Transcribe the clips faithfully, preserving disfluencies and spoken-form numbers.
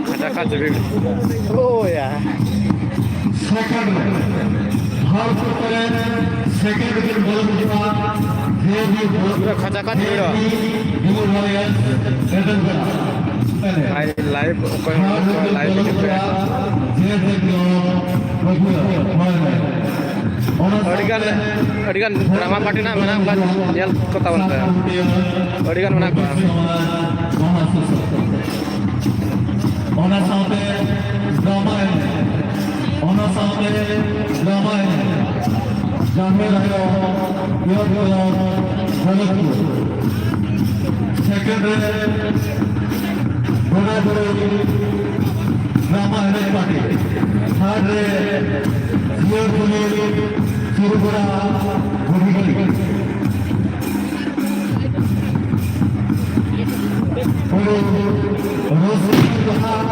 ᱠᱷᱟᱪᱟ ᱠᱷᱟᱪ ᱵᱷᱤᱲ᱾ ᱳᱭᱟ᱾ ᱥᱮᱠᱮᱱᱰ ᱨᱮ ᱵᱷᱟᱨᱚᱛ ᱥᱚᱨᱠᱟᱨ ᱨᱮ ᱥᱮᱠᱮᱱᱰ ᱨᱮᱠᱤᱱ ᱵᱚᱞᱚ ᱦᱤᱡᱩᱜᱼᱟ᱾ ᱡᱮ ᱵᱤ ᱯᱩᱨᱟᱹ ᱠᱷᱟᱪᱟ ᱠᱷᱟᱪ ᱵᱷᱤᱲ᱾ ᱵᱤ ᱣᱟᱨᱤᱭᱟᱨᱥ ᱮᱴᱮᱱ ᱠᱟᱱᱟ᱾ ᱟᱭ ᱞᱟᱭᱤᱵᱷ ᱚᱠᱚᱭ ᱦᱚᱸ ᱵᱟᱠᱚ ᱞᱟᱭᱤᱵᱷ ᱦᱤᱡᱩᱜ ᱯᱮ᱾ ᱡᱮ ᱵᱤ ᱦᱳᱭ ᱦᱳᱭ᱾ ᱚᱱᱟ ᱟᱹᱰᱤᱜᱟᱱ, ᱥᱟᱶᱛᱮ ᱟᱹᱰᱤᱜᱟᱱ ᱰᱨᱟᱢᱟ ᱯᱟᱨᱴᱤ ᱱᱟᱜ ᱢᱮᱱᱟᱜ ᱠᱚᱣᱟ, ᱧᱮᱞ ᱠᱚ ᱛᱟᱵᱚᱱ ᱯᱮ᱾ ᱟᱹᱰᱤᱜᱟᱱ ᱢᱮᱱᱟᱜ ᱠᱚᱣᱟ᱾ ᱚᱱᱟ ᱥᱟᱶᱛᱮ ᱰᱨᱟᱢᱟ ᱮᱱᱮᱡ, ᱚᱱᱟ ᱥᱟᱶᱛᱮ ᱰᱨᱟᱢᱟ ᱮᱱᱮᱡ, ᱡᱟᱦᱮᱨ ᱟᱭᱳ ᱭᱚᱜ ᱠᱞᱟᱵᱽ ᱵᱷᱚᱜᱚᱛᱯᱩᱨ᱾ ᱥᱮᱠᱮᱱᱰ ᱨᱮ ᱜᱚᱰᱟ ᱵᱩᱨᱩ ᱰᱨᱟᱢᱟ ᱮᱱᱮᱡ ᱯᱟᱨᱴᱤ, ᱛᱷᱟᱨᱰ ᱨᱮ ᱡᱤᱭᱟᱹᱲ ᱠᱩᱞᱤ ᱪᱤᱨᱩᱜᱚᱲᱟ ᱵᱩᱰᱷᱤᱜᱟᱹᱲᱤ᱾ ᱯᱩᱭᱞᱩ ᱨᱚᱥᱤᱠ ᱡᱟᱦᱟᱸ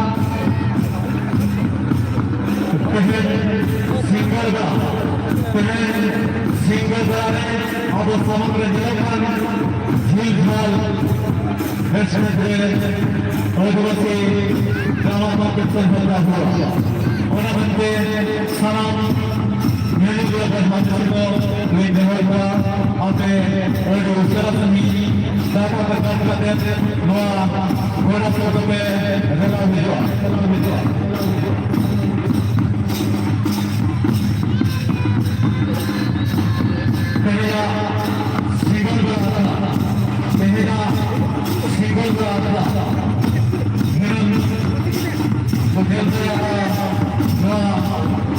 ᱛᱮᱦᱮᱧ ᱥᱤᱸᱜᱟᱲ ᱵᱮᱲᱟ, ᱛᱮᱦᱮᱧ ᱥᱤᱸᱜᱟᱲ ᱵᱮᱲᱟ ᱨᱮ ᱟᱵᱚ ᱥᱟᱢᱟᱝ ᱨᱮ ᱧᱮᱞᱚᱜ ᱠᱟᱱ ᱡᱷᱤᱞ ᱡᱷᱟᱞ ᱵᱮᱥ ᱢᱮᱱᱛᱮ ᱟᱹᱫᱤᱵᱟᱹᱥᱤ ᱰᱨᱟᱢᱟ ᱠᱚᱢᱯᱤᱴᱤᱥᱚᱱ ᱦᱩᱭᱩᱜᱼᱟ᱾ ᱚᱱᱟ ᱢᱮᱱᱛᱮ ᱥᱟᱱᱟᱢ ᱧᱮᱞᱤᱡ ᱠᱚ ᱵᱚᱭᱦᱟ ᱢᱤᱥᱤ ᱠᱚ ᱞᱤᱧ ᱱᱮᱦᱚᱨ ᱠᱚᱣᱟ, ᱟᱯᱮ ᱟᱹᱰᱤ ᱩᱥᱟᱹᱨᱟ ᱥᱟᱺᱦᱤᱡ ᱫᱟᱠᱟ ᱠᱚ ᱡᱚᱢ ᱠᱟᱛᱮ ᱱᱚᱣᱟ ᱜᱚᱰᱟ ᱥᱩᱨ ᱨᱮᱯᱮ ᱨᱮᱞᱟ ᱦᱤᱡᱩᱜᱼᱟ᱾ ᱛᱮᱦᱮᱧᱟᱜ ᱥᱤᱸᱜᱟᱹᱲ ᱵᱮᱲᱟ ᱟᱠᱷᱲᱟ, ᱛᱮᱦᱮᱧᱟᱜ ᱥᱤᱸᱜᱟᱹᱲ ᱵᱮᱲᱟ ᱟᱠᱷᱲᱟ ᱫᱷᱤᱱᱟᱹᱝ ᱠᱚ ᱧᱮᱞ ᱫᱟᱲᱮᱭᱟᱜᱼᱟ᱾ ᱱᱚᱣᱟ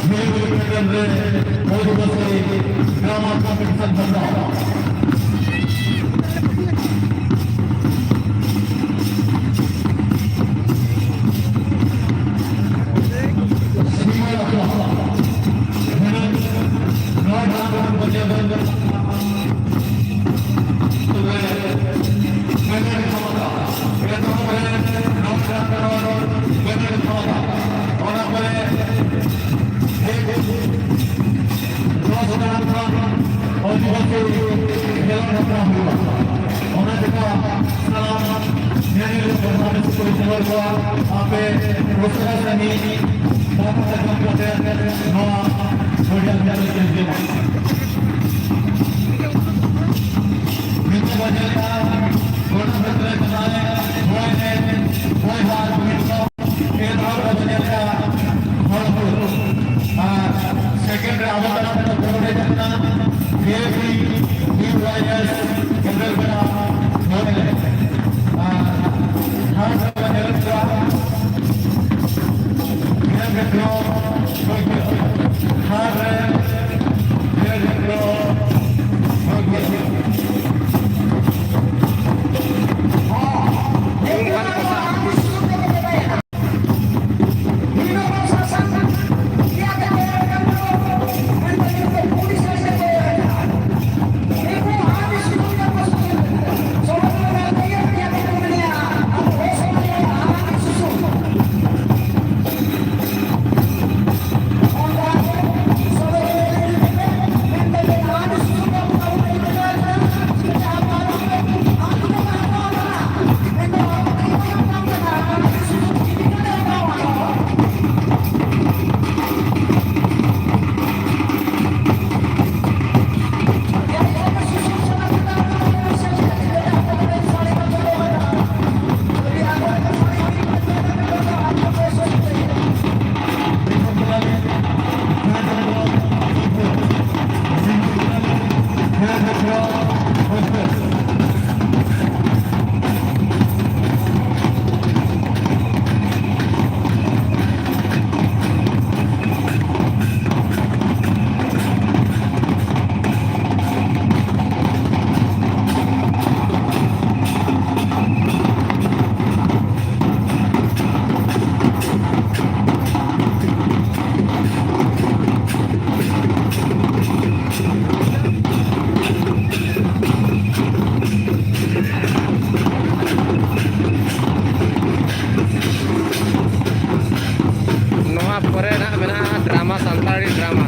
ᱡᱷᱤᱞᱤᱢᱤᱞᱤ ᱯᱮᱱᱰᱮᱞ ᱨᱮ ᱟᱹᱫᱤᱵᱟᱹᱥᱤ ᱰᱨᱟᱢᱟ ᱠᱚᱢᱯᱤᱴᱤᱥᱚᱱ ᱥᱟᱯᱲᱟᱣ᱾ ᱥᱤᱸᱜᱟᱹᱲ ᱟᱠᱷᱲᱟ ᱫᱷᱤᱱᱟᱹᱝ ᱱᱚᱭ ᱴᱟᱲᱟᱝ ᱠᱷᱚᱱ ᱵᱟᱡᱮ ᱫᱷᱟᱹᱵᱤᱡ ᱛᱚᱵᱮ ᱯᱮᱱᱰᱮᱞ ᱫᱷᱟᱢᱟᱠᱟ, ᱮᱛᱚᱦᱚᱵ ᱨᱮ ᱱᱚᱭ ᱴᱟᱲᱟᱝ ᱠᱷᱚᱱ ᱯᱮᱱᱰᱮᱞ ᱫᱷᱟᱢᱟᱠᱟ, ᱚᱱᱟ ᱯᱚᱨᱮ ᱴᱷᱤᱠ ᱫᱚᱥ ᱴᱟᱲᱟᱝ ᱠᱷᱚᱱ ᱟᱹᱫᱤᱵᱟᱹᱥᱤ ᱠᱷᱮᱞᱳᱸᱰ ᱦᱮᱯᱨᱟᱣ ᱦᱩᱭᱩᱜᱼᱟ᱾ ᱚᱱᱟ ᱪᱮᱠᱟ ᱥᱟᱱᱟᱢ ᱟᱯᱮ ᱩᱥᱟᱹᱨᱟ ᱥᱟᱺᱦᱤᱡ ᱫᱟᱠᱟ ᱡᱚᱢ ᱠᱟᱛᱮ ᱱᱚᱣᱟ ᱯᱚᱰᱤᱭᱟᱢ ᱨᱮ ᱪᱮᱫ ᱡᱚᱢᱟ᱾ ᱱᱤᱛᱚᱜ ᱵᱚᱱ ᱧᱮᱞ ᱮᱫᱟ ᱜᱚᱰᱟ ᱵᱷᱤᱛᱨᱤ ᱨᱮ ᱡᱟᱦᱟᱸᱭ ᱦᱚᱭ ᱦᱮᱡ, ᱦᱚᱭ ᱦᱟᱨ ᱱᱤᱛᱚᱜ ᱯᱮ ᱫᱷᱟᱣ ᱵᱚᱱ ᱧᱮᱞ ᱮᱫᱟ ᱦᱚᱲ ᱠᱚ᱾ ᱟᱨ ᱥᱮᱠᱮᱱᱰ ᱨᱮ ᱟᱵᱚ ᱛᱟᱞᱟ ᱨᱮ ᱫᱚ ᱵᱚᱲᱚ ᱦᱮᱡ ᱟᱠᱟᱱᱟ ᱡᱮ ᱯᱤ ᱰᱤ ᱣᱟᱭ ᱮᱥ ᱜᱮᱫᱮᱞ ᱵᱮᱲᱟ ᱦᱚᱭ᱾ ᱟᱨ ᱛᱷᱟᱨᱰ ᱨᱮ ᱵᱚᱱ ᱧᱮᱞ ᱠᱚᱣᱟ ᱵᱤᱨᱮᱱ ᱵᱤᱠᱨᱚᱢ᱾ ᱱᱚᱣᱟ ᱯᱚᱨᱮ ᱱᱟᱦᱟᱜ ᱢᱮᱱᱟᱜᱼᱟ ᱰᱨᱟᱢᱟ, ᱥᱟᱱᱛᱟᱲᱤ ᱰᱨᱟᱢᱟ᱾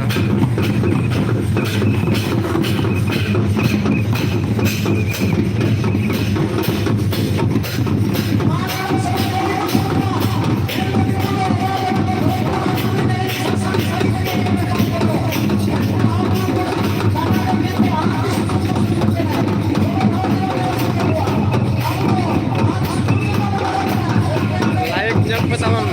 ᱯᱮ ᱛᱟᱵᱚᱱ᱾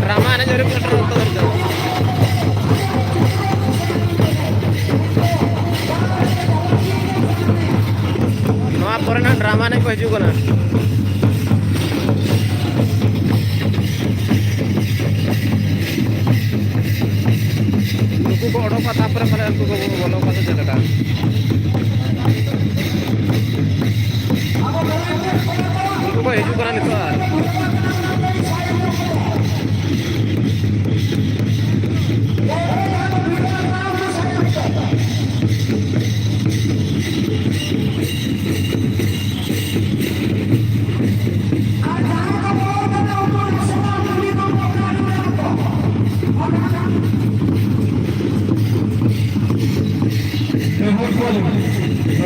ᱰᱨᱟᱢᱟ ᱮᱱᱮᱡ ᱟᱹᱣᱨᱤ ᱠᱚ ᱥᱮᱴᱮᱨᱚᱜ ᱚᱠᱛᱚ ᱫᱷᱟᱹᱨᱤᱡ ᱫᱚ᱾ ᱱᱚᱣᱟ ᱯᱚᱨᱮ ᱱᱟᱦᱟᱜ ᱰᱨᱟᱢᱟ ᱮᱱᱮᱡ ᱠᱚ ᱦᱤᱡᱩᱜ ᱠᱟᱱᱟ᱾ ᱱᱩᱠᱩ ᱠᱚ ᱚᱰᱚᱠᱚᱜᱼᱟ, ᱛᱟᱯᱚᱨᱮ ᱯᱟᱞᱮ ᱩᱱᱠᱩ ᱠᱚ ᱵᱚᱞᱚ ᱠᱚᱣᱟ ᱥᱮ ᱪᱮᱫ ᱞᱮᱠᱟ? ᱩᱱᱠᱩ ᱠᱚ ᱦᱤᱡᱩᱜ ᱠᱟᱱᱟ ᱱᱤᱛᱚᱜ ᱟᱨ᱾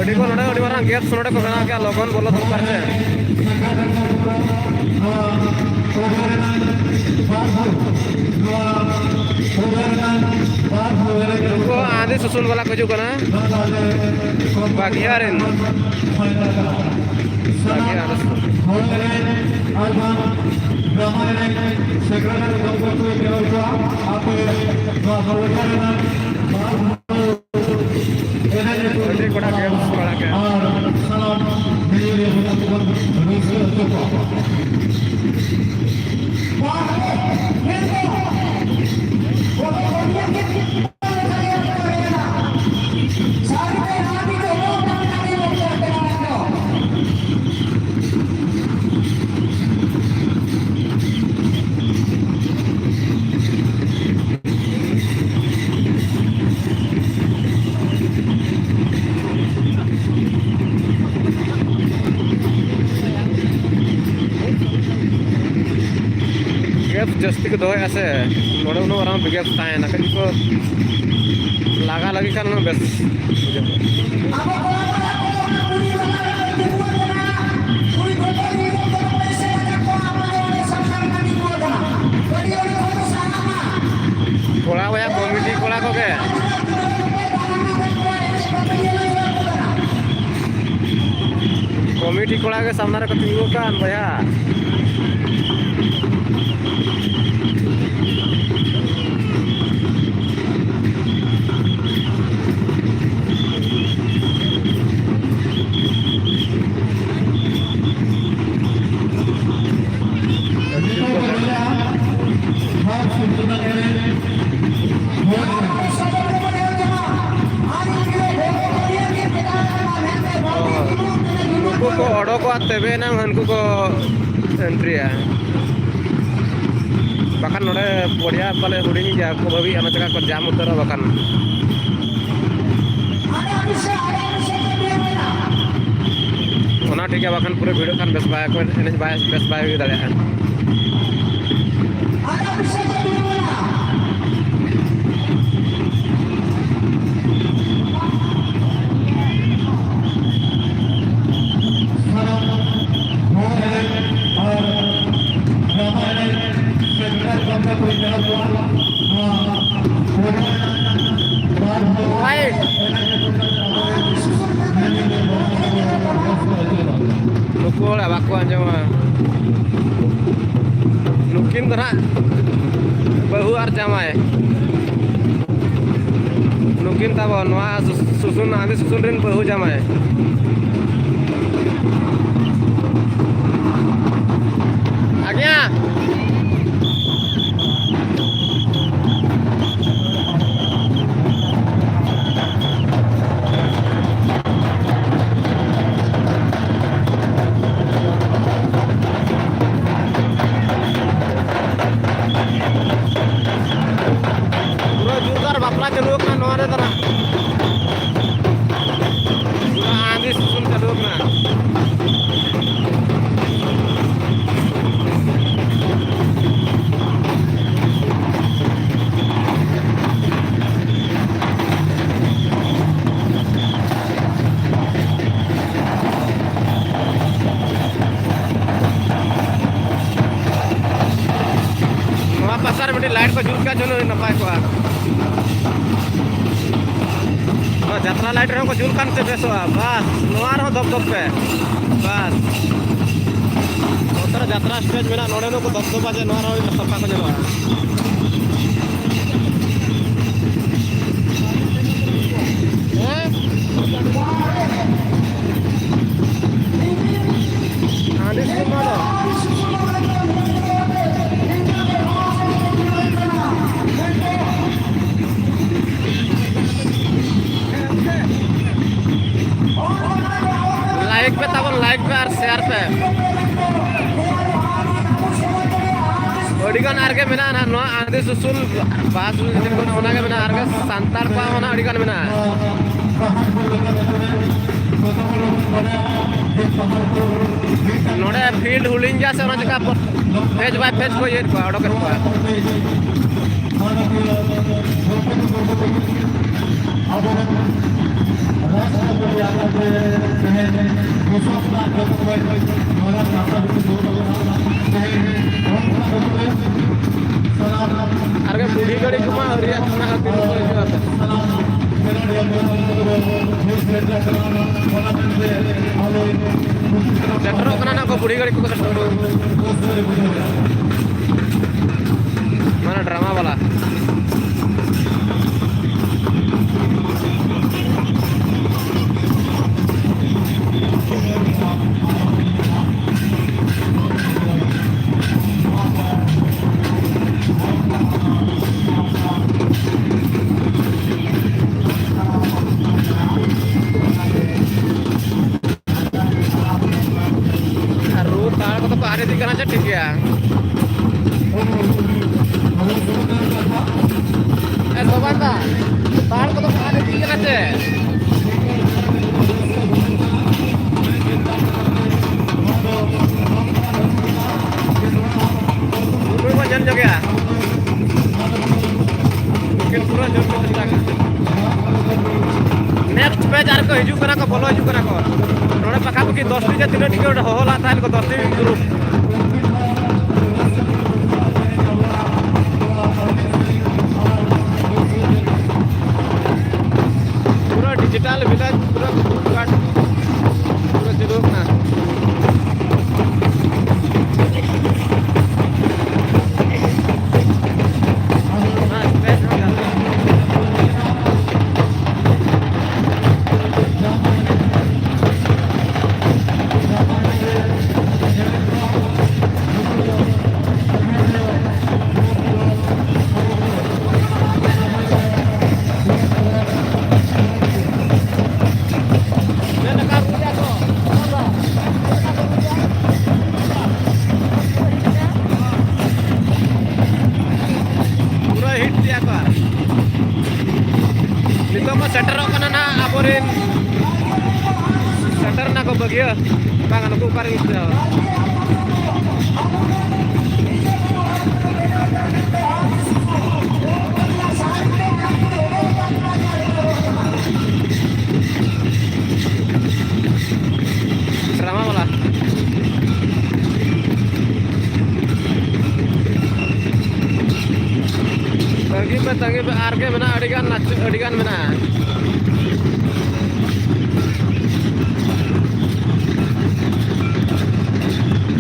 ᱟᱹᱰᱤ ᱠᱚ ᱱᱚᱰᱮ ᱟᱹᱰᱤ ᱢᱟᱨᱟᱝ ᱜᱮᱯᱥ ᱱᱚᱰᱮ ᱠᱚ ᱵᱮᱱᱟᱣ ᱠᱮᱜᱼᱟ, ᱞᱚᱜᱚᱱ ᱵᱚᱞᱚ ᱫᱚᱨᱠᱟᱨ ᱥᱮ᱾ ᱱᱩᱠᱩ ᱟᱸᱫᱮ ᱥᱩᱥᱩᱱ ᱵᱟᱞᱟ ᱠᱚ ᱦᱤᱡᱩᱜ ᱠᱟᱱᱟ᱾ ᱵᱟᱜᱷᱤᱭᱟ ᱨᱮᱱ᱾ ᱵᱟᱜᱷᱤᱭᱟ ᱟᱸᱫᱮ ᱥᱩᱥᱩᱱ᱾ ᱟᱹᱰᱤ ᱠᱚᱲᱟ ᱜᱮ ᱵᱟᱲᱟ ᱜᱮ᱾ ᱟᱨ ᱥᱟᱱᱟᱢ ᱧᱮᱧᱮᱞᱤᱭᱟᱹ ᱠᱚ ᱛᱟᱠᱚ ᱵᱚᱱ ᱨᱟᱹᱥᱠᱟᱹ ᱦᱚᱪᱚ ᱠᱚᱣᱟ᱾ ᱡᱟᱹᱥᱛᱤ ᱠᱚ ᱫᱚᱦᱚᱭᱮᱫᱼᱟ ᱥᱮ, ᱱᱚᱰᱮ ᱩᱱᱟᱹᱜ ᱢᱟᱨᱟᱝ ᱵᱤᱜᱮᱯ ᱛᱟᱦᱮᱱᱟ, ᱠᱟᱹᱴᱤᱡ ᱠᱚ ᱞᱟᱜᱟ ᱞᱟᱹᱜᱤᱫ ᱠᱷᱟᱱ ᱩᱱᱟᱹᱜ ᱵᱮᱥ ᱵᱩᱡᱷᱟᱹᱜᱼᱟ᱾ ᱠᱚᱲᱟ ᱵᱚᱭᱦᱟ ᱠᱚᱢᱤᱴᱤ ᱠᱚᱲᱟ ᱠᱚᱜᱮ᱾ ᱠᱚᱢᱤᱴᱤ ᱠᱚᱲᱟ ᱜᱮ ᱥᱟᱢᱱᱟ ᱨᱮᱠᱚ ᱛᱤᱸᱜᱩ ᱟᱠᱟᱱ ᱵᱚᱭᱦᱟ᱾ ᱱᱩᱠᱩ ᱠᱚ ᱚᱰᱚᱠᱚᱜᱼᱟ, ᱛᱚᱵᱮ ᱮᱱᱟᱝ ᱦᱟᱹᱱᱠᱩ ᱠᱚ ᱮᱱᱴᱨᱤᱭᱟ᱾ ᱵᱟᱠᱷᱟᱱ ᱱᱚᱰᱮ ᱯᱚᱲᱤᱭᱟ ᱯᱟᱞᱮ ᱦᱩᱰᱤᱧ ᱜᱮᱭᱟ, ᱠᱚ ᱵᱷᱟᱹᱵᱤ ᱚᱱᱟ ᱡᱟᱭᱜᱟ ᱠᱚ ᱡᱟᱢ ᱩᱛᱟᱹᱨᱚᱜᱼᱟ᱾ ᱵᱟᱠᱷᱟᱱ ᱚᱱᱟ ᱴᱷᱤᱠ ᱜᱮᱭᱟ, ᱵᱟᱠᱷᱟᱱ ᱯᱩᱨᱟᱹ ᱵᱷᱤᱲᱚᱜ ᱠᱷᱟᱱ ᱵᱮᱥ ᱵᱟᱭ ᱠᱚ ᱮᱱᱮᱡ, ᱵᱟᱭ ᱵᱮᱥ ᱵᱟᱭ ᱦᱩᱭ ᱫᱟᱲᱮᱭᱟᱜᱼᱟ᱾ ᱱᱩᱠᱩ ᱦᱚᱲᱟᱜ ᱵᱟᱠᱚ ᱟᱸᱡᱚᱢᱟ᱾ ᱱᱩᱠᱤᱱ ᱫᱚ ᱱᱟᱦᱟᱜ ᱵᱟᱹᱦᱩ ᱟᱨ ᱡᱟᱶᱟᱭ᱾ ᱱᱩᱠᱤᱱ ᱛᱟᱵᱚᱱ ᱱᱚᱣᱟ ᱥᱩᱥᱩᱱ, ᱟᱸᱫᱤ ᱥᱩᱥᱩᱱ ᱨᱮᱱ ᱵᱟᱹᱦᱩ ᱡᱟᱶᱟᱭ᱾ ᱟᱜᱮᱭᱟ᱾ ᱯᱩᱨᱟᱹ ᱡᱳᱨᱫᱟᱨ ᱵᱟᱯᱞᱟ ᱪᱟᱹᱞᱩ ᱟᱠᱟᱱᱟ ᱱᱚᱣᱟ ᱨᱮ ᱫᱚ ᱱᱟᱜ᱾ ᱯᱩᱨᱟᱹ ᱟᱸᱫᱷᱤ ᱥᱩᱥᱩᱱ ᱪᱟᱹᱞᱩ ᱟᱠᱟᱱᱟ᱾ ᱟᱨ ᱢᱤᱫᱴᱤᱡ ᱞᱟᱭᱤᱴ ᱠᱚ ᱡᱩᱞ ᱠᱟᱜ ᱪᱚ, ᱱᱟᱯᱟᱭ ᱠᱚᱜᱼᱟ᱾ ᱱᱚᱣᱟ ᱡᱟᱛᱨᱟ ᱞᱟᱭᱤᱴ ᱨᱮᱦᱚᱸ ᱠᱚ ᱡᱩᱞ ᱠᱟᱱ ᱛᱮ ᱵᱮᱥᱚᱜᱼᱟ᱾ ᱵᱟᱥ, ᱱᱚᱣᱟ ᱨᱮᱦᱚᱸ ᱫᱚᱯ ᱫᱚᱯ ᱯᱮ᱾ ᱵᱟᱥ, ᱱᱚᱛᱮ ᱨᱮ ᱡᱟᱛᱨᱟ ᱥᱴᱮᱡᱽ ᱢᱮᱱᱟᱜᱼᱟ, ᱱᱚᱰᱮ ᱫᱚ ᱠᱚ ᱫᱚᱯ ᱫᱚᱯᱟ ᱡᱮ ᱱᱚᱣᱟ ᱨᱮᱦᱚᱸ ᱥᱟᱯᱷᱟ ᱠᱚ ᱧᱮᱞᱚᱜᱼᱟ᱾ ᱦᱮᱸ? ᱟᱹᱰᱤ ᱥᱩᱱᱫᱚᱨ᱾ ᱞᱟᱭᱤᱠ ᱯᱮ ᱛᱟᱵᱚᱱ, ᱞᱟᱭᱤᱠ ᱯᱮ ᱟᱨ ᱥᱮᱭᱟᱨ ᱯᱮ᱾ ᱟᱹᱰᱤᱜᱟᱱ ᱟᱨᱜᱮ ᱢᱮᱱᱟᱜᱼᱟ ᱱᱟᱦᱟᱜ ᱱᱚᱣᱟ ᱟᱸᱫᱮ ᱥᱩᱥᱩᱞ ᱵᱟᱦᱟ ᱥᱩᱥᱩᱞ ᱡᱟᱹᱛᱤ ᱠᱚ, ᱚᱱᱟᱜᱮ ᱢᱮᱱᱟᱜᱼᱟ᱾ ᱟᱨᱜᱮ ᱥᱟᱱᱛᱟᱲ ᱠᱚᱣᱟᱜ ᱦᱚᱸ ᱱᱟᱦᱟᱜ ᱟᱹᱰᱤᱜᱟᱱ ᱢᱮᱱᱟᱜᱼᱟ᱾ ᱱᱚᱰᱮ ᱯᱷᱤᱞᱰ ᱦᱩᱰᱤᱧ ᱜᱮᱭᱟ ᱥᱮ, ᱚᱱᱟ ᱪᱮᱠᱟ ᱯᱷᱮᱡᱽ ᱵᱟᱭ ᱯᱷᱮᱡᱽ ᱠᱚ ᱤᱭᱟᱹᱭᱮᱫ ᱠᱚᱣᱟ, ᱚᱰᱚᱠᱮᱫ ᱠᱚᱣᱟ᱾ ᱟᱨ ᱵᱩᱰᱷᱤ ᱜᱟᱹᱰᱤ ᱠᱚᱢᱟ ᱟᱹᱣᱨᱤᱭᱟᱜ ᱠᱟᱱᱟ, ᱦᱟᱹᱛᱤ ᱠᱚᱠᱚ ᱦᱤᱡᱩᱜᱼᱟ ᱛᱚ᱾ ᱥᱮᱴᱮᱨᱚᱜ ᱠᱟᱱᱟ ᱱᱟᱜ ᱠᱚ, ᱵᱩᱰᱷᱤ ᱜᱟᱹᱰᱤ ᱠᱚᱠᱚ ᱥᱮᱴᱮᱨᱚᱜ ᱠᱟᱱᱟ᱾ ᱢᱟᱱᱮ ᱰᱨᱟᱢᱟ ᱵᱟᱞᱟ᱾ ᱟᱨ ᱨᱩ ᱛᱟᱲ ᱠᱚᱫᱚ ᱠᱚ ᱟᱫ ᱤᱫᱤᱜ ᱠᱟᱱᱟ ᱪᱮ? ᱴᱷᱤᱠ ᱜᱮᱭᱟ᱾ ᱮ ᱥᱚᱵᱟᱱ ᱫᱟ, ᱛᱟᱲ ᱠᱚᱫᱚ ᱠᱚ ᱟᱫ ᱤᱫᱤᱜ ᱠᱟᱱᱟ ᱪᱮ? ᱩᱱᱠᱩ ᱠᱚ ᱧᱮᱞ ᱧᱚᱜᱮᱭᱟ᱾ ᱩᱱᱠᱤᱱ ᱯᱩᱨᱟᱹ ᱡᱳᱨ ᱠᱚ ᱪᱮᱥᱴᱟ ᱠᱟᱜᱼᱟ᱾ ᱱᱮᱠᱥᱴ ᱵᱮᱪ ᱟᱨ ᱠᱚ ᱦᱤᱡᱩᱜ ᱠᱟᱱᱟ ᱠᱚ, ᱵᱚᱞᱚ ᱦᱤᱡᱩᱜ ᱠᱟᱱᱟ ᱠᱚ᱾ ᱱᱚᱰᱮ ᱯᱟᱠᱟ ᱯᱟᱠᱤ ᱫᱚᱥ ᱴᱤ ᱥᱮ ᱛᱤᱱᱟᱹᱜ ᱴᱤ ᱠᱚ ᱦᱚᱦᱚ ᱞᱟᱜ ᱛᱟᱦᱮᱱ ᱠᱚ, ᱫᱚᱥ ᱴᱤ ᱜᱨᱩᱯ᱾ ᱥᱮᱴᱮᱨ ᱮᱱᱟ ᱠᱚ ᱵᱟᱹᱜᱤᱭᱟᱹ᱾ ᱵᱟᱝ, ᱱᱩᱠᱩ ᱚᱠᱟᱨᱮ ᱤᱥ ᱰᱨᱟᱢᱟ ᱵᱟᱞᱟ᱾ ᱛᱟᱺᱜᱤ ᱯᱮ, ᱛᱟᱺᱜᱤ ᱯᱮ, ᱟᱨ ᱜᱮ ᱢᱮᱱᱟᱜᱼᱟ, ᱟᱹᱰᱤ ᱜᱟᱱ ᱱᱟᱪ-, ᱟᱹᱰᱤ ᱜᱟᱱ ᱢᱮᱱᱟᱜᱼᱟ᱾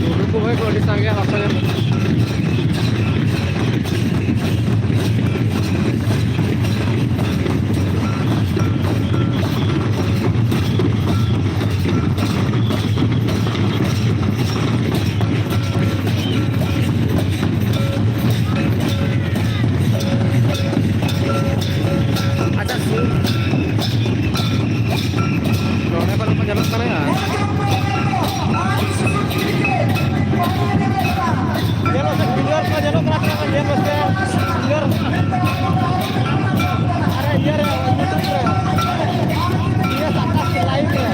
ᱜᱩᱰᱩ ᱠᱚ ᱵᱷᱟᱹᱭ ᱠᱚ ᱟᱹᱰᱤ ᱥᱟᱸᱜᱮᱭᱟ, ᱵᱟᱠᱚ ᱧᱟᱢᱚᱜ᱾ ᱟᱪᱪᱷᱟ, ᱥᱩᱨ ᱱᱚᱰᱮ ᱠᱷᱚᱱ ᱠᱚ ᱧᱮᱞᱚᱜ ᱠᱟᱱᱟ᱾ ᱧᱮᱞ ᱢᱮᱥᱮ, clear ᱠᱚ ᱧᱮᱞᱚᱜ ᱠᱟᱱᱟ, ᱧᱮᱞ ᱢᱮᱥᱮ, clear᱾ ᱟᱨᱮ, ᱤᱭᱟᱹ ᱨᱮ, YouTube ᱨᱮ, ᱤᱭᱟᱹ ᱥᱟᱛᱟᱥ ᱞᱟᱭᱤᱵᱷ ᱨᱮ,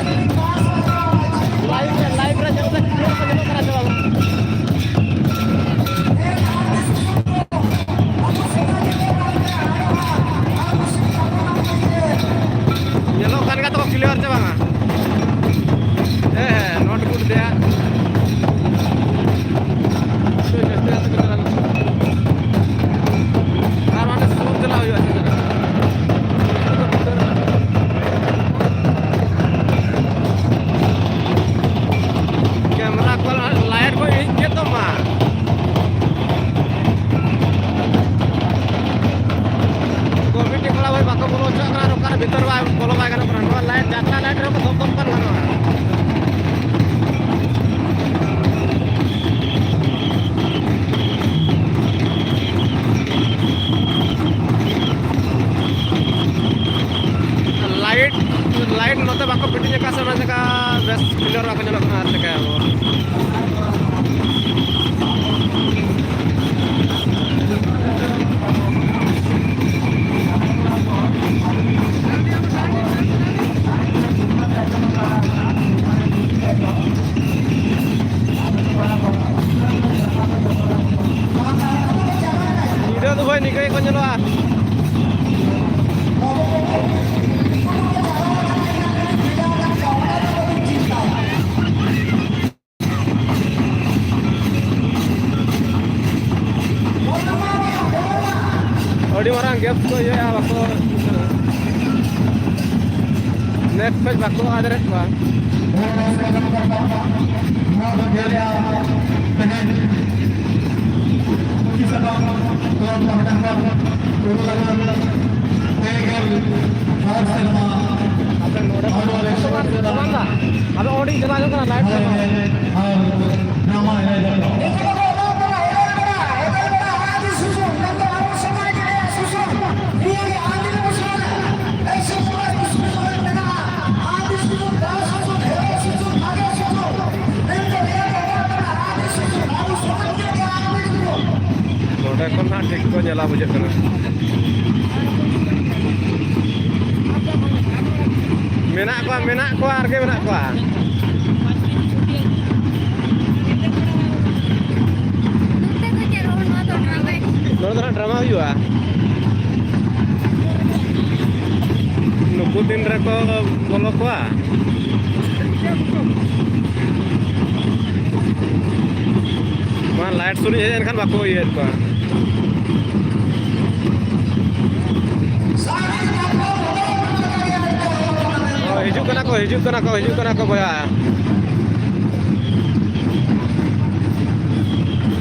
ᱞᱟᱭᱤᱵᱷ ᱨᱮ, ᱞᱟᱭᱤᱵᱷ ᱨᱮ ᱧᱮᱞ ᱢᱮ, clear ᱠᱚ ᱧᱮᱞᱚᱜ ᱠᱟᱱᱟ ᱥᱮ ᱵᱟᱝ? ᱧᱮᱞᱚᱜ ᱠᱟᱱ ᱜᱮᱭᱟ ᱛᱚ, clear ᱪᱮ ᱵᱟᱝᱟ? ᱦᱮᱸ, ᱦᱮᱸ, not good ᱫᱮᱭᱟ᱾ ᱟᱹᱰᱤ ᱡᱟᱹᱥᱛᱤ ᱠᱟᱛᱮ ᱠᱚ ᱪᱟᱞᱟᱜ ᱠᱟᱱᱟ᱾ ᱟᱨ ᱚᱸᱰᱮ ᱥᱩᱨ ᱪᱟᱞᱟᱜ ᱦᱩᱭᱩᱜᱼᱟ, ᱪᱮ ᱪᱟᱞᱟᱜ? ᱦᱳᱭ, ᱱᱤᱝᱠᱟᱹ ᱜᱮᱠᱚ ᱧᱮᱞᱚᱜᱼᱟ᱾ ᱟᱹᱰᱤ ᱢᱟᱨᱟᱝ ᱜᱮᱯ ᱠᱚ ᱤᱭᱟᱹᱭᱟ, ᱵᱟᱠᱚ ᱱᱮᱴ ᱯᱮᱠ ᱵᱟᱠᱚ ᱟᱫᱮᱨᱮᱫ ᱠᱚᱣᱟ᱾ ᱟᱫᱚ ᱚᱸᱰᱮ ᱪᱟᱞᱟᱣ ᱦᱩᱭᱩᱜ ᱠᱟᱱᱟ, ᱞᱟᱭᱤᱴ ᱠᱚ ᱟᱨ ᱰᱨᱟᱢᱟ ᱮᱱᱮᱡ ᱫᱚ᱾ ᱱᱚᱰᱮ ᱠᱷᱚᱱ ᱦᱟᱸᱜ ᱴᱷᱤᱠ ᱠᱚ ᱧᱮᱞᱟ, ᱵᱩᱡᱷᱟᱹᱜ ᱠᱟᱱᱟ᱾ ᱢᱮᱱᱟᱜ ᱠᱚᱣᱟ, ᱢᱮᱱᱟᱜ ᱠᱚᱣᱟ, ᱟᱨᱜᱮ ᱢᱮᱱᱟᱜ ᱠᱚᱣᱟ᱾ ᱱᱚᱰᱮ ᱫᱚ ᱦᱟᱸᱜ ᱰᱨᱟᱢᱟ ᱦᱩᱭᱩᱜᱼᱟ᱾ ᱱᱩᱠᱩ ᱛᱤᱱ ᱨᱮᱠᱚ ᱵᱚᱞᱚ ᱠᱚᱣᱟ? ᱢᱟ ᱞᱟᱭᱤᱴ ᱥᱩᱨ ᱤᱧ ᱦᱮᱡ ᱮᱱᱠᱷᱟᱱ ᱵᱟᱠᱚ ᱤᱭᱟᱹᱭᱮᱫ ᱠᱚᱣᱟ᱾ ᱦᱤᱡᱩᱜ ᱠᱟᱱᱟ ᱠᱚ, ᱦᱤᱡᱩᱜ ᱠᱟᱱᱟ ᱠᱚ, ᱦᱤᱡᱩᱜ ᱠᱟᱱᱟ ᱠᱚ ᱵᱚᱭᱦᱟ᱾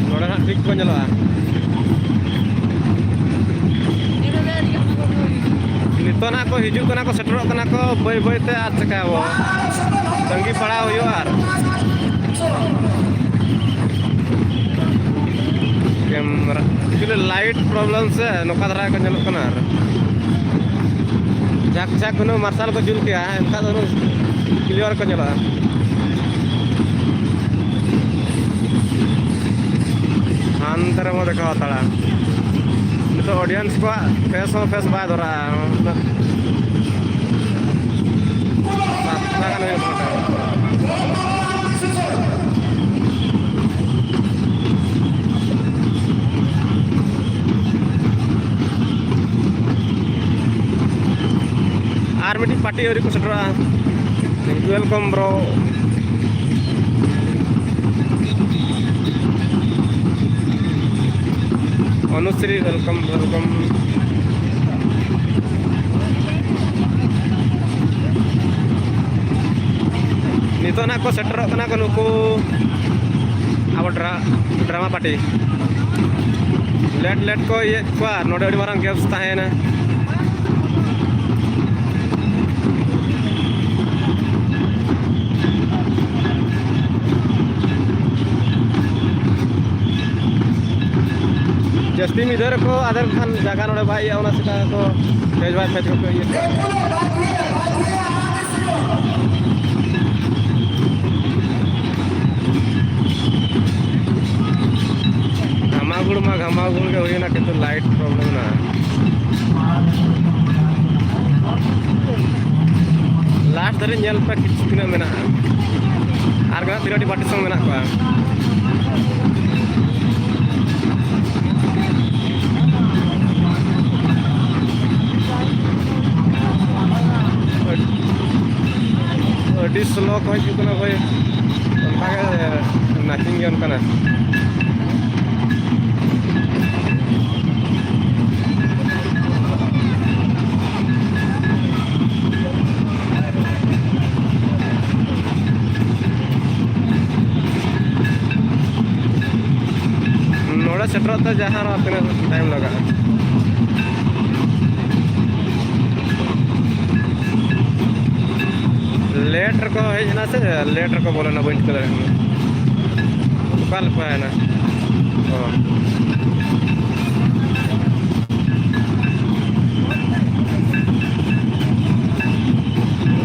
ᱱᱚᱰᱮ ᱦᱟᱸᱜ ᱴᱷᱤᱠ ᱠᱚ ᱧᱮᱞᱚᱜᱼᱟ᱾ ᱱᱤᱛᱚᱜ ᱱᱟᱜ ᱠᱚ ᱦᱤᱡᱩᱜ ᱠᱟᱱᱟ ᱠᱚ, ᱥᱮᱴᱮᱨᱚᱜ ᱠᱟᱱᱟ ᱠᱚ ᱵᱟᱹᱭ ᱵᱟᱹᱭ ᱛᱮ, ᱟᱨ ᱪᱤᱠᱟᱹᱭᱟᱵᱚ, ᱛᱟᱺᱜᱤ ᱯᱟᱲᱟᱣ ᱦᱩᱭᱩᱜᱼᱟ᱾ ᱟᱨ ᱠᱮᱢᱨᱟ, actually ᱞᱟᱭᱤᱴ ᱯᱨᱚᱵᱞᱮᱢ ᱥᱮ ᱱᱚᱝᱠᱟ ᱫᱷᱟᱨᱟ ᱠᱚ ᱧᱮᱞᱚᱜ ᱠᱟᱱᱟ᱾ ᱟᱨ ᱡᱟᱠ ᱡᱟᱠ ᱦᱩᱱᱟᱹᱝ ᱢᱟᱨᱥᱟᱞ ᱠᱚ ᱡᱩᱞ ᱠᱮᱭᱟ, ᱮᱱᱠᱷᱟᱱ ᱫᱚ ᱦᱩᱱᱟᱹᱝ ᱠᱞᱤᱭᱟᱨ ᱠᱚ ᱧᱮᱞᱚᱜᱼᱟ᱾ ᱦᱟᱱᱛᱮ ᱨᱮᱵᱚ ᱫᱮᱠᱷᱟᱣ ᱦᱟᱛᱟᱲᱟ᱾ ᱱᱤᱛᱚᱜ ᱚᱰᱤᱭᱮᱱᱥ ᱠᱚᱣᱟᱜ ᱯᱷᱮᱥ ᱦᱚᱸ ᱯᱷᱮᱥ ᱵᱟᱭ ᱫᱷᱚᱨᱟᱜᱼᱟ᱾ ᱩᱱᱟᱹᱜ ᱥᱟᱛᱴᱟ ᱜᱟᱱ ᱦᱩᱭᱩᱜ ᱠᱟᱱᱟ᱾ ᱢᱤᱫᱴᱤᱡ ᱯᱟᱨᱴᱤ ᱟᱹᱣᱨᱤ ᱠᱚ ᱥᱮᱴᱮᱨᱚᱜᱼᱟ᱾ Welcome, bro. ᱚᱱᱩᱥᱨᱤ, welcome, welcome. ᱱᱤᱛᱚᱜ ᱱᱟᱜ ᱠᱚ ᱥᱮᱴᱮᱨᱚᱜ ᱠᱟᱱᱟ ᱠᱚ ᱱᱩᱠᱩ ᱟᱵᱚ ᱰᱨᱟ-, ᱰᱨᱟᱢᱟ ᱯᱟᱨᱴᱤ᱾ ᱞᱮᱴ ᱞᱮᱴ ᱠᱚ ᱤᱭᱟᱹ ᱠᱚᱣᱟ, ᱱᱚᱰᱮ ᱟᱹᱰᱤ ᱢᱟᱨᱟᱝ ᱜᱮᱯᱥ ᱛᱟᱦᱮᱸᱭᱮᱱᱟ᱾ ᱡᱟᱹᱥᱛᱤ ᱢᱤᱫ ᱫᱷᱟᱣ ᱨᱮᱠᱚ ᱟᱫᱮᱨ ᱠᱷᱟᱱ ᱡᱟᱭᱜᱟ ᱱᱚᱰᱮ ᱵᱟᱭ ᱤᱭᱟᱹᱜᱼᱟ, ᱚᱱᱟ ᱥᱮᱫ ᱠᱚ ᱯᱷᱮᱡᱽ ᱵᱟᱭ ᱯᱷᱮᱡᱽ ᱠᱚ ᱤᱭᱟᱹ ᱠᱟᱜᱼᱟ᱾ ᱜᱷᱟᱢᱟᱜᱩᱲ ᱢᱟ ᱜᱷᱟᱢᱟᱜᱩᱲ ᱜᱮ ᱦᱩᱭᱱᱟ, ᱠᱤᱱᱛᱩ ᱞᱟᱭᱤᱴ ᱯᱨᱚᱵᱞᱮᱢ ᱢᱮᱱᱟᱜᱼᱟ᱾ ᱞᱟᱥᱴ ᱫᱷᱟᱹᱨᱤᱡ ᱧᱮᱞ ᱯᱮ, ᱠᱤᱪᱷᱩ ᱛᱤᱱᱟᱹᱜ ᱢᱮᱱᱟᱜᱼᱟ᱾ ᱟᱨ ᱜᱮ ᱛᱤᱱᱟᱹᱜ ᱴᱤ ᱯᱟᱨᱴᱤ ᱥᱚᱝ ᱢᱮᱱᱟᱜ ᱠᱚᱣᱟ᱾ ᱟᱹᱰᱤ ᱥᱞᱳ ᱠᱚ ᱦᱤᱡᱩᱜ ᱠᱟᱱᱟ ᱵᱷᱟᱹᱭ, ᱚᱱᱠᱟᱜᱮ ᱱᱟᱪᱤᱝ ᱜᱮ ᱚᱱᱠᱟᱱᱟ᱾ ᱱᱚᱰᱮ ᱥᱮᱴᱮᱨᱚᱜ ᱛᱮ ᱡᱟᱦᱟᱸ ᱨᱮᱦᱚᱸ ᱛᱤᱱᱟᱹᱜ ᱴᱟᱭᱤᱢ ᱞᱟᱜᱟᱜᱼᱟ᱾ ᱞᱮᱴ ᱨᱮᱠᱚ ᱦᱮᱡ ᱮᱱᱟ ᱥᱮ ᱞᱮᱴ ᱨᱮᱠᱚ ᱵᱚᱞᱚᱱᱟ, ᱵᱟᱹᱧ ᱴᱷᱤᱠᱟᱹ ᱫᱟᱲᱮᱭᱟᱜ ᱠᱟᱱᱟ᱾ ᱚᱠᱟ ᱞᱮᱠᱟᱭᱮᱱᱟ? ᱚ᱾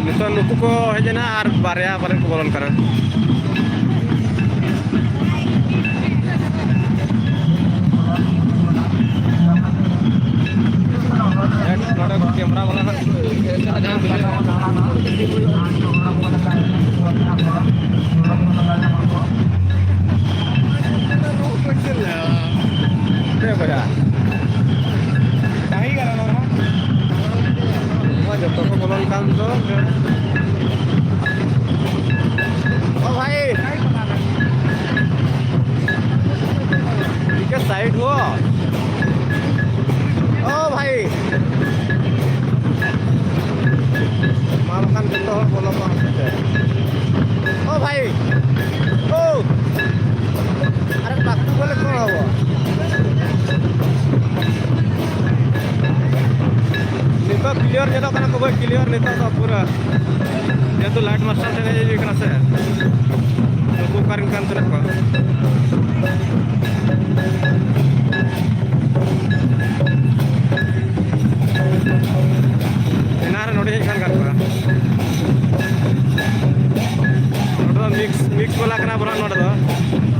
ᱱᱤᱛᱚᱜ ᱱᱩᱠᱩ ᱠᱚ ᱦᱮᱡ ᱮᱱᱟ ᱟᱨ ᱵᱟᱨᱭᱟ ᱯᱟᱞᱮᱱ ᱠᱚ ᱵᱚᱞᱚᱱ ᱠᱟᱱᱟ᱾ ᱱᱚᱰᱮ ᱠᱮᱢᱨᱟ ᱵᱟᱞᱟ ᱦᱟᱸᱜ ᱮᱴᱟᱜ ᱡᱟᱦᱟᱸ ᱵᱤᱞᱟᱹ ᱪᱮᱫ ᱵᱚᱭᱦᱟ? ᱰᱟᱹᱦᱤ ᱠᱟᱱᱟ ᱱᱚᱣᱟ ᱦᱚᱸ᱾ ᱱᱚᱣᱟ ᱡᱚᱛᱚ ᱠᱚ ᱵᱚᱞᱚᱱ ᱠᱟᱱ ᱫᱚ᱾ ᱚ ᱵᱷᱟᱭ, ᱴᱷᱤᱠ ᱜᱮ, ᱥᱟᱭᱤᱰ ᱦᱩᱭᱩᱜ᱾ ᱚ ᱵᱷᱟᱭ, ᱢᱟ ᱵᱟᱠᱷᱟᱱ ᱡᱚᱛᱚ ᱦᱚᱲ ᱵᱚᱞᱚ ᱠᱚᱜ ᱟᱯᱮ᱾ ᱚ ᱵᱷᱟᱭ, ᱳ, ᱟᱨᱮ ᱵᱟᱠᱛᱩ ᱵᱚᱞᱮ ᱠᱚ ᱦᱚᱵᱚ᱾ ᱱᱤᱛᱚᱜ ᱠᱞᱤᱭᱟᱨ ᱧᱮᱞᱚᱜ ᱠᱟᱱᱟ ᱠᱚ ᱵᱷᱟᱭ, ᱠᱞᱤᱭᱟᱨ ᱱᱤᱛᱚᱜ ᱫᱚ ᱯᱩᱨᱟᱹ᱾ ᱡᱮᱦᱮᱛᱩ ᱞᱟᱭᱤᱴ ᱢᱟᱨᱥᱟᱞ ᱛᱮ ᱦᱮᱡ ᱦᱩᱭ ᱠᱟᱱᱟ ᱥᱮ, ᱱᱩᱠᱩ ᱚᱠᱟᱨᱮᱱ ᱠᱟᱱ ᱛᱟᱦᱮᱸ ᱠᱚ᱾ ᱮᱱᱟᱝ ᱨᱮ ᱱᱚᱰᱮ ᱦᱮᱡ ᱠᱟᱱ ᱠᱟᱱ ᱠᱚᱣᱟ᱾ ᱱᱚᱰᱮ ᱫᱚ ᱢᱤᱠᱥ, ᱢᱤᱠᱥ ᱵᱟᱞᱟ ᱠᱟᱱᱟ ᱵᱚᱞᱮ ᱱᱚᱰᱮ ᱫᱚ᱾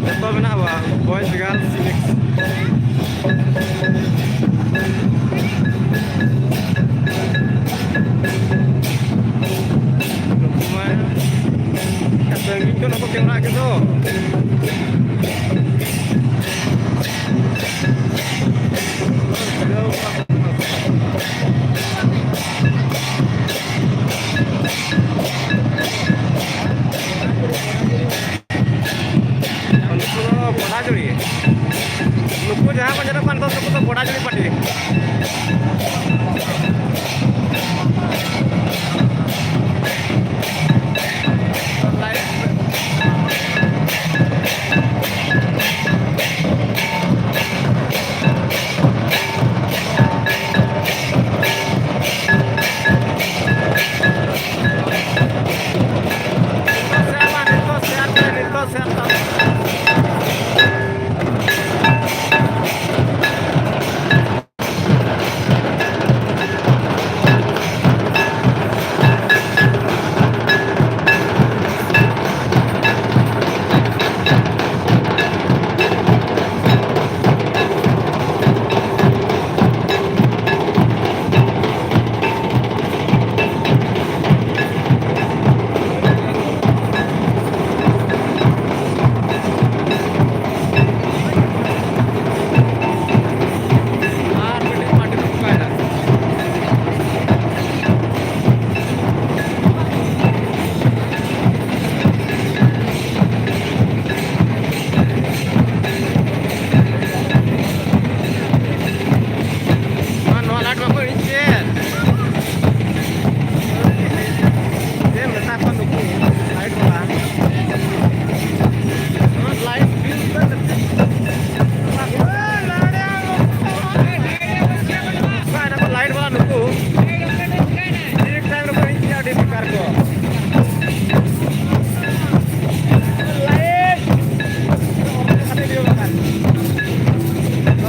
ᱡᱚᱛᱚ ᱢᱮᱱᱟᱜᱼᱟ, boys, girls, mix᱾ ᱱᱩᱠᱩ ᱢᱟ ᱥᱟᱺᱜᱤᱧ ᱠᱷᱚᱱ ᱦᱚᱸᱠᱚ ᱠᱮᱢᱮᱨᱟ ᱠᱮᱫ ᱫᱚ᱾ ᱱᱩᱠᱩ ᱫᱚ ᱵᱚᱰᱟᱡᱩᱲᱤ᱾ ᱱᱩᱠᱩ ᱡᱟᱦᱟᱸ ᱠᱚ ᱧᱮᱞᱚᱜ ᱠᱟᱱ ᱫᱚ, ᱱᱩᱠᱩ ᱫᱚ ᱵᱚᱰᱟᱡᱩᱲᱤ ᱯᱟᱴᱤ᱾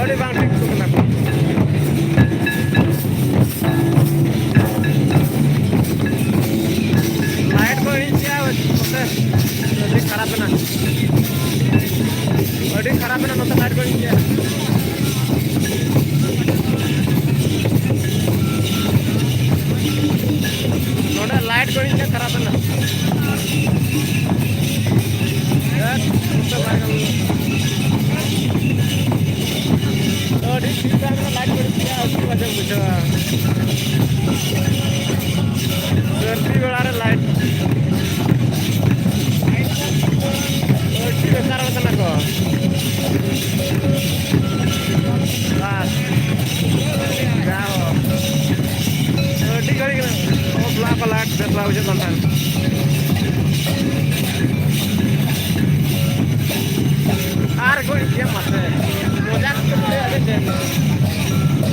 ᱟᱹᱰᱤ ᱵᱟᱝ ᱴᱷᱤᱠ ᱠᱚ ᱠᱟᱱᱟ ᱠᱚ᱾ ᱞᱟᱭᱤᱴ ᱠᱚ ᱤᱲᱤᱡ ᱜᱮᱭᱟ ᱱᱚᱛᱮ, ᱟᱹᱰᱤ ᱠᱷᱟᱨᱟᱯ ᱮᱱᱟ, ᱟᱹᱰᱤ ᱠᱷᱟᱨᱟᱯ ᱮᱱᱟ ᱱᱚᱛᱮ ᱞᱟᱭᱤᱴ ᱠᱚ ᱤᱲᱤᱡ ᱜᱮᱭᱟ᱾ ᱱᱚᱰᱮ ᱞᱟᱭᱤᱴ ᱠᱚ ᱤᱧ ᱴᱷᱮᱱ ᱠᱷᱟᱨᱟᱯ ᱮᱱᱟ᱾ ᱦᱮᱸ, ᱱᱚᱛᱮ ᱵᱟᱭ ᱜᱟᱱᱚᱜᱼᱟ᱾ ᱟᱹᱰᱤ ᱥᱩᱵᱤᱫᱷᱟ ᱢᱮᱱᱟᱜᱼᱟ, ᱞᱟᱭᱤᱴ ᱠᱚ ᱤᱧ ᱴᱷᱮᱱ ᱟᱹᱰᱤ ᱢᱚᱡᱽ ᱮᱢ ᱵᱩᱡᱷᱟᱹᱣᱟ᱾ ᱥᱟᱹᱨᱫᱤ ᱵᱮᱲᱟ ᱨᱮ ᱞᱟᱭᱤᱴ ᱟᱹᱰᱤ ᱵᱮᱠᱟᱨ ᱠᱟᱱᱟ ᱠᱚ᱾ ᱵᱟᱥ᱾ ᱡᱟᱦᱳ᱾ ᱟᱹᱰᱤ ᱜᱷᱟᱹᱲᱤᱡ ᱠᱟᱱᱟ᱾ ᱚ, ᱵᱞᱟ ᱠᱚ ᱞᱟᱭᱤᱴ ᱵᱮᱥ ᱵᱟᱭ ᱵᱩᱡᱷᱟᱹᱜ ᱠᱟᱱ ᱛᱟᱦᱮᱸᱱ᱾ ᱟᱨ ᱠᱚ ᱤᱭᱟᱹ ᱢᱟᱥᱮ᱾ ᱢᱚᱡᱟ ᱠᱚ ᱞᱟᱹᱭᱟ ᱟᱞᱮ ᱴᱷᱮᱱ᱾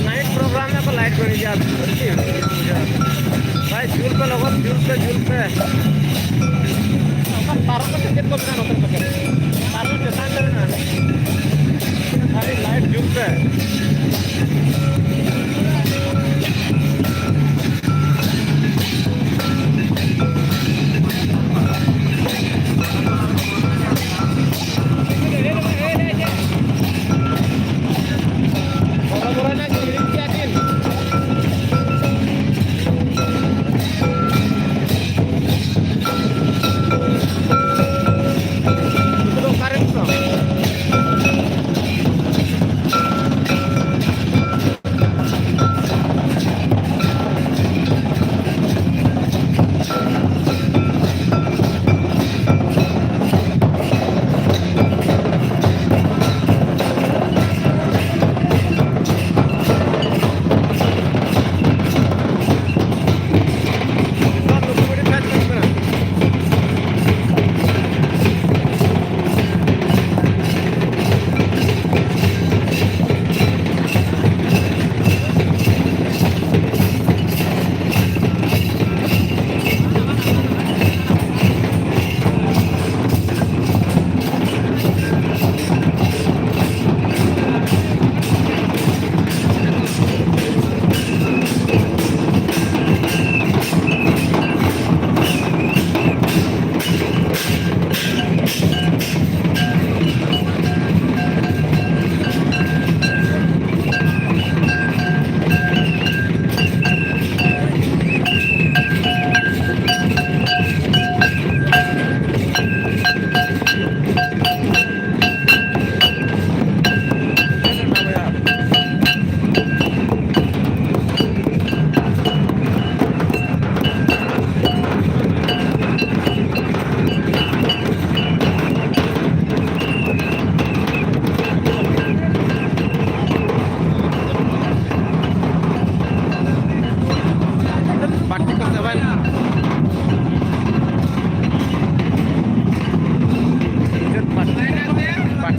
ᱱᱟᱭᱤᱴ ᱯᱨᱳᱜᱨᱟᱢ ᱨᱮᱠᱚ ᱞᱟᱭᱤᱴ ᱠᱚ ᱤᱫᱤᱭᱟ᱾ ᱟᱹᱰᱤ ᱵᱩᱡᱷᱟᱹᱜᱼᱟ᱾ ᱵᱷᱟᱭ, ᱡᱩᱞ ᱯᱮ ᱞᱚᱜᱚᱱ, ᱡᱩᱞ ᱯᱮ, ᱡᱩᱞ ᱯᱮ᱾ ᱚᱠᱟ ᱯᱟᱨᱚᱢ ᱠᱟᱛᱮ ᱪᱮᱫ ᱠᱚ ᱢᱮᱱᱟᱜᱼᱟ ᱱᱚᱛᱮ ᱯᱟᱪᱮ? ᱯᱟᱨᱚᱢ ᱪᱮᱛᱟᱱ ᱨᱮ ᱢᱮᱱᱟᱜᱼᱟ᱾ ᱠᱷᱟᱹᱞᱤ ᱞᱟᱭᱤᱴ ᱡᱩᱞ ᱯᱮ᱾ ᱵᱚᱲᱚ ᱵᱚᱲᱚ ᱱᱟᱜ ᱦᱤᱲᱤᱧ ᱠᱮᱜᱼᱟ ᱠᱤᱱ᱾ ᱩᱱᱠᱩ ᱫᱚ ᱚᱠᱟᱨᱮᱱ ᱠᱚ?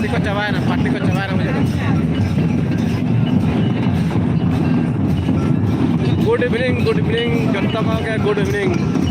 ᱯᱟᱨᱴᱤ ᱠᱚ ᱪᱟᱵᱟᱭᱮᱱᱟ, ᱯᱟᱨᱴᱤ ᱠᱚ ᱪᱟᱵᱟᱭᱮᱱᱟ, ᱵᱩᱡᱷᱟᱹᱣ᱾ Good evening, good evening, ᱡᱚᱛᱚ ᱠᱚᱜᱮ good evening᱾